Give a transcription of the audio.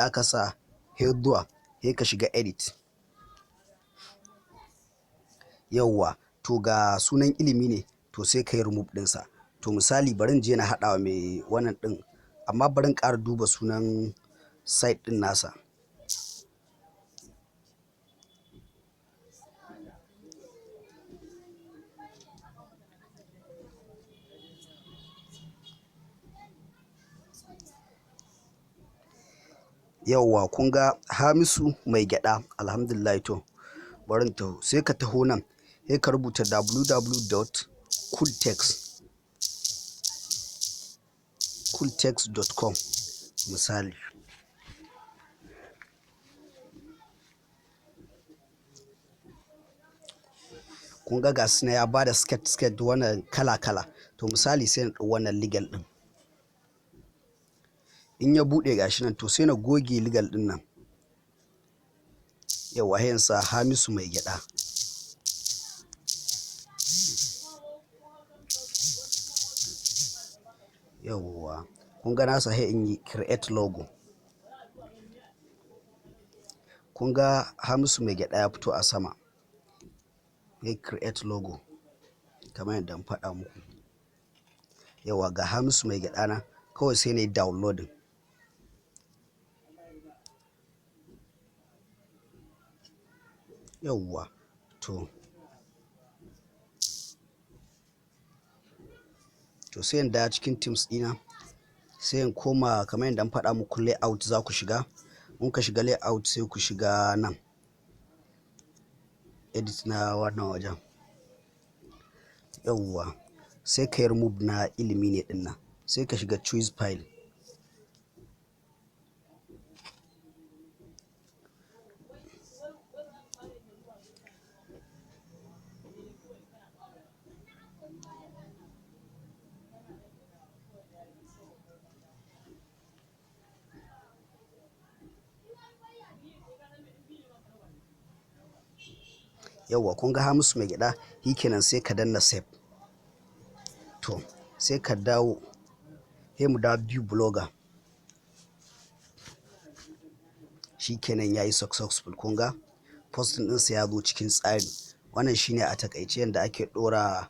Aka sa Heduwa, sai ka shiga edit. Yauwa, to ga sunan Ilimi ne, to sai ka yi remove ɗinsa. To misali, bari in je na haɗa wa mai wannan ɗin, amma bari in ƙara duba sunan site ɗin nasa. Yauwa, kun ga Hamisu Mai Gyaɗa, alhamdulillah. To bari in taho, sai ka taho nan, sai ka rubuta www.cooltext cooltext.com misali. Kun ga gasu nan ya bada skirt skirt wannan kala kala. To misali, sai na ɗau wannan legal ɗin. In ya buɗe, gashi nan, to sai na goge legal ɗin nan. Yauwa, sai in sa Hamisu Mai Gyaɗa. Yauwa, kun ga nasa, sai in yi create logo. Kun ga Hamisu Mai Gyaɗa ya fito a sama. Sai create logo kamar yadda na faɗa muku. Yauwa, ga Hamisu Mai Gyaɗa na, kawai sai na yi downloading. Yauwa, to sai in dawo cikin themes ɗina, sai in koma kamar yadda na faɗa muku, layout za ku shiga. In ka shiga layout, sai ku shiga nan edit na wannan wajen. Yauwa, sai ka yi remove na Ilimi ne ɗin nan, sai ka shiga choose file. Yauwa, kun ga Hamisu Mai Gyaɗa, kenan, sai ka danna save. To sai ka dawo, sai mu dawo view blogger. Shikenan, yayi successful. Kun ga posting ɗinsa ya zo cikin tsari. Wannan shine a takaice yadda ake ɗora.